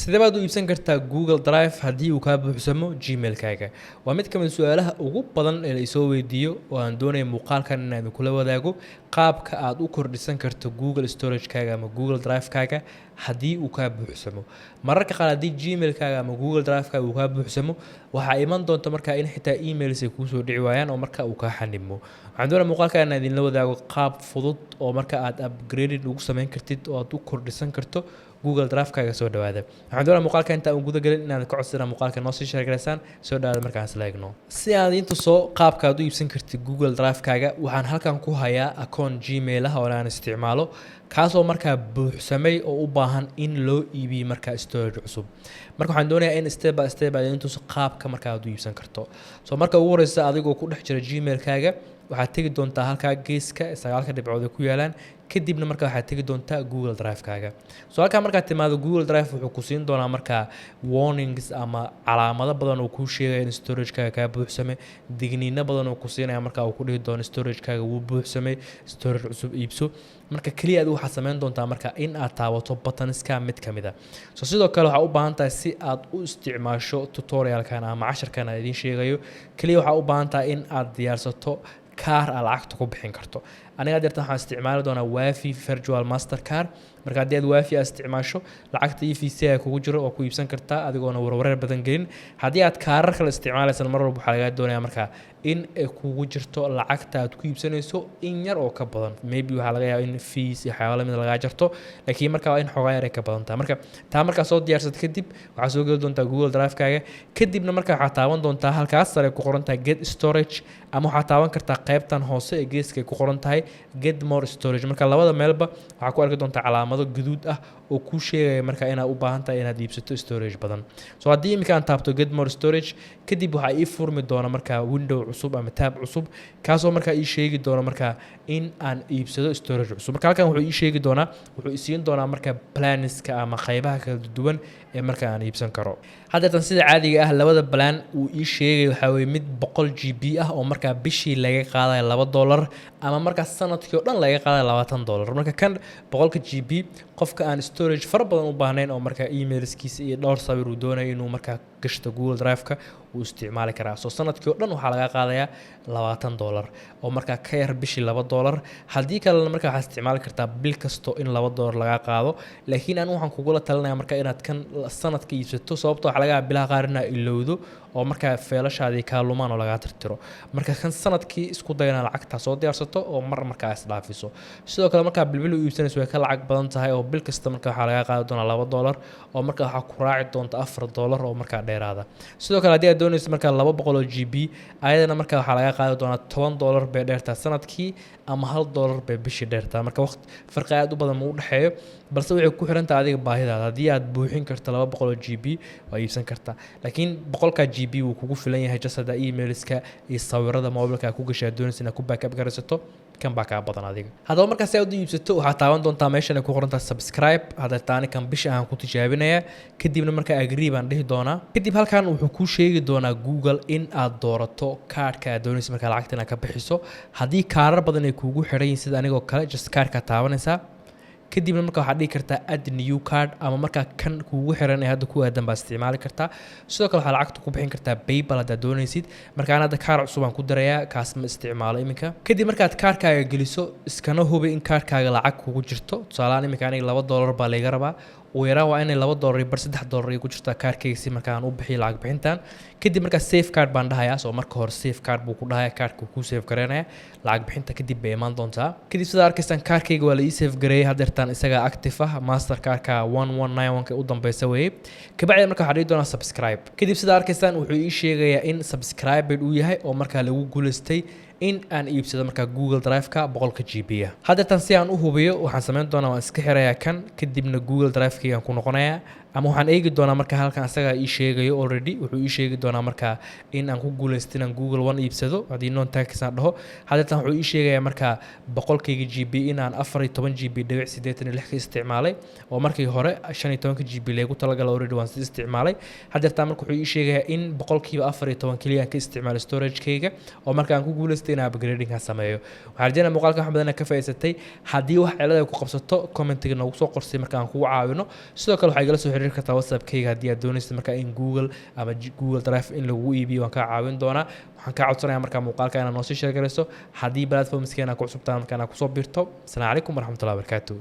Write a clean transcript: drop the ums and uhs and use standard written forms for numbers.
Sidee baad u iibsan kartaa Google Drive haddii uu kaa buuxsamo Gmail-kaaga? Waa mid ka mid su-aalaha ugu badan ee la isoo weydiiyo oo aan doonaya muuqaalkan inaan idinkula wadaago qaabka aad u kordhisan karto Google Storage-kaaga ama Google Drive-kaaga haddii uu kaa buuxsamo. Mararka qaar haddii Gmail-kaaga ama Google Drive-kaaga uu kaa buuxsamo, waxaa iman doonta markaa in xitaa emails ay kuusoo dhici waayaan oo marka uu kaa xanimo. Waxaan doonaya muuqaalkan inaan idinla wadaago qaab fudud oo marka aad upgrading ugu samayn kartid oo aad u kordhisan karto Google Drive-kaaga. Soo dhawaada. Waxaan doonaya muuqaalka inta aan guda gelin inaad ka codsadaan muuqaalka noo sii share garaysaan. Soo dhawaada. Markaan isla eegno si aad inta soo qaabka aad u iibsan kartid Google Drive-kaaga, waxaan halkan ku hayaa account Gmail ah oo aan isticmaalo, kaasoo markaa buuxsamay oo u baahan in loo iibiyo markaa storage cusub. Marka waxaan doonayaa in step by step aad intuso qaabka markaa aad u iibsan karto. So marka ugu horeysa, adigoo ku dhex jira Gmail-kaaga, waxaad tegi doontaa halkaa geeska sagaalka dhibcood ay ku yaalaan. Kadibna marka waxaad tegi doontaa Google Drive-kaaga. So halkaa markaad timaado, Google Drive wuxuu ku siin doonaa markaa warnings ama calaamado badan oo kuu sheegaya in storage-kaaga kaa buuxsamay, digniino badan oo ku siinaya. Markaa uu ku dhihi doono storage-kaaga wuu buuxsamay, storage cusub iibso. Marka keliya adigu waxaad samayn doontaa marka in aad taabato buttons-ka mid ka mid a. So sidoo kale waxaa u baahan tahay, si aad u isticmaasho tutorial-kan ama casharkan aan idiin sheegayo, keliya waxaa u baahan tahay in aad diyaarsato kaar aad lacagta ku bixin karto. Aniga deerta waxaan isticmaali doonaa Waafi Virtual Master Card. Marka haddii aad Waafi aad isticmaasho, lacagta EVC a kugu jiro oo ku iibsan kartaa adigoona warwareer badan gelin. Haddii aad kaarar kale isticmaalaysan, mar walba waxaa lagaa doonaya markaa in ay kugu jirto lacagta aad ku iibsanayso in yar oo ka badan. Maybe waxaa laga yaaba in fees iyo waxyaaba lamid lagaa jarto, laakiin marka waa in xoogaa yar ay ka badan tahay. Marka taa markaa soo diyaarsad kadib, waxaa soo geli doontaa Google Drive-kaaga. Kadibna marka waxaa taaban doontaa halkaas sare ku qoran tahay "Get Storage", ama waxaa taaban kartaa qaybtan hoose ee geeska ay ku qoran tahay "Get More Storage". Marka labada meelba waxaa ku arki doontaa calaamado guduud ah oo kuu sheegaya marka inaad u baahan tahay inaad iibsato storage badan. So haddii iminka aan taabto "Get More Storage", kadib waxaa ii furmi doona markaa window cusub ama tab cusub, kaasoo markaa ii sheegi doona markaa in aan iibsado storage cusub. Marka halkan wuxuu ii sheegi doonaa, wuxuu isiin doonaa marka plans-ka ama qaybaha kala duwan ee marka aan iibsan karo. Haddeetan sida caadiga ah, labada plan uu ii sheegay waxaa weye mid 100 GB ah oo markaa bishii laga qaadayo $2, ama markaa sanadkii oo dhan laga qaadayo $20. Marka kan 100-ka GB, qofka aan storage fara badan u baahnayn oo markaa emails-kiisa iyo dhowr sawir uu doonayo inuu markaa gashto Google Drive-ka, wuu isticmaali karaa. So sanadkii oo dhan waxaa laga qaadayaa $20 oo markaa ka yar bishii $2. Haddii kalena markaa waxaad isticmaali kartaa bil kasto in $2 laga qaado. Laakiin anigu waxaan kugula talinaya marka inaad kan sanadka iibsato, sababto waxaa laga yaaba bilaha qaar inaa ilowdo oo markaa files-haadii kaa lumaan oo lagaa tirtiro. Marka kan sanadkii isku day inaad lacagtaa soo diyaarsato oo mar markaa isdhaafiso. Sidoo kale markaa bilbil u iibsanayso, way ka lacag badan tahay, oo bil kasta marka waxaa laga qaadi doonaa $2, oo marka waxaa ku raaci doonta $4 oo markaa dheeraada. Sidoo kale haddii aad doonayso markaa 200 GB, ayadana marka waxaa laga qaadi doonaa $10 bay dheertaa sanadkii ama $1 bay bishii dheertaa. Marka waqt farqi aad u badan ma u dhexeeyo, balse waxay ku xiran tahay adiga baahidaada. Haddii aad buuxin karto 200 GB, waa iibsan kartaa, laakiin 100-ka GB wuu kugu filan yahay. Just haddaa emails-ka iyo sawirada mobilka ku gashay aad doonaysa inaad ku backup garaysato, kan baa kaa badan adiga. Haddaba markaa si aad u iibsato, waxaad taaban doontaa meeshan ay ku qoran tahay "Subscribe". Hadda taani kan bisha aan ku tijaabinaya. Kadibna markaa "Agree" baan dhihi doonaa. Kadib halkan wuxuu kuu sheegi doonaa Google in aad doorato kaarhka aad doonaysa markaa lacagta inaad ka bixiso. Haddii kaarar badan ay kuugu xiran yihiin sida anigoo kale, just kaarkaa taabanaysaa. Kadibna marka waxaad dhihi kartaa "Add new card", ama markaa kan kuugu xiran ee hadda ku aadan baa isticmaali kartaa. Sidoo kale waxaad lacagta ku bixin kartaa PayPal haddaad doonaysid. Marka aan hadda kaar cusub aan ku darayaa, kaas ma isticmaalo iminka. Kadib markaad kaarkaaga geliso, iskana hubi in kaarkaaga lacag kugu jirto. Tusaalehaan iminka aniga $2 baa layga rabaa. Ugu yaraan waa inay $2 iyo bar, $3 ay ku jirtaa kaarkayga si marka aan u bixiyo lacag bixintan. Kadib markaa "Save card" baan dhahayaa. So marka hore "Save card" buu ku dhahayaa, kaarka kuu save gareynaya, lacag bixinta kadib bay imaan doontaa. Kadib sidaa arkaysaan, kaarkayga waa la ii save gareeyay. Haddeertaan isagaa active ah, Master Card-ka 1191-ka u dambeysa weeye. Kabacdi marka waxaa dhihi doonaa "Subscribe". Kadib sidaa arkaysaan, wuxuu ii sheegayaa in subscribed uu yahay oo markaa lagu guuleystay in aan iibsado markaa Google Drive-ka 100-ka GB ah. Haddeertan si aan u hubiyo, waxaan samayn doonaa waan iska xirayaa kan, kadibna Google Drive-kaygaan ku noqonayaa, ama waxaan eegi doonaa marka halkan asagaa ii sheegayo. Already wuxuu ii sheegi doonaa markaa in aan ku guulaysto inaan Google One iibsado. Haddii "No thanks" aan dhaho, haddeertan wuxuu ii sheegayaa markaa 100-kayga GB in aan 14.86 GB ka isticmaalay, oo markii hore 15-ka GB leegu talagalay already waan sii isticmaalay. Haddeertan marka wuxuu ii sheegayaa in 14% keliya aan ka isticmaalay storage-kayga, oo marka aan ku guulaystay inaan upgrading-kan sameeyo. Waxaan rajeynaya muuqaalka wax badan ka faa'iidsatay. Haddii wax cilad ay ku qabsato, comment-iga noogu soo qorsay marka aan kugu caawino. Sidoo kale waxaa igala soo xiriiri. xiriir kartaa WhatsAppkayga haddii aad doonaysid markaa in Google ama Google Drive in lagu iibiyo. Waan kaa caawin doonaa. Waxaan kaa codsanaya markaa muuqaalka inaad noo sii share garayso. Haddii platformskeena ku cusubtaan, markaa inaad kusoo biirto. Asalaamu calaykum waraxmatullahi wabarakaatu.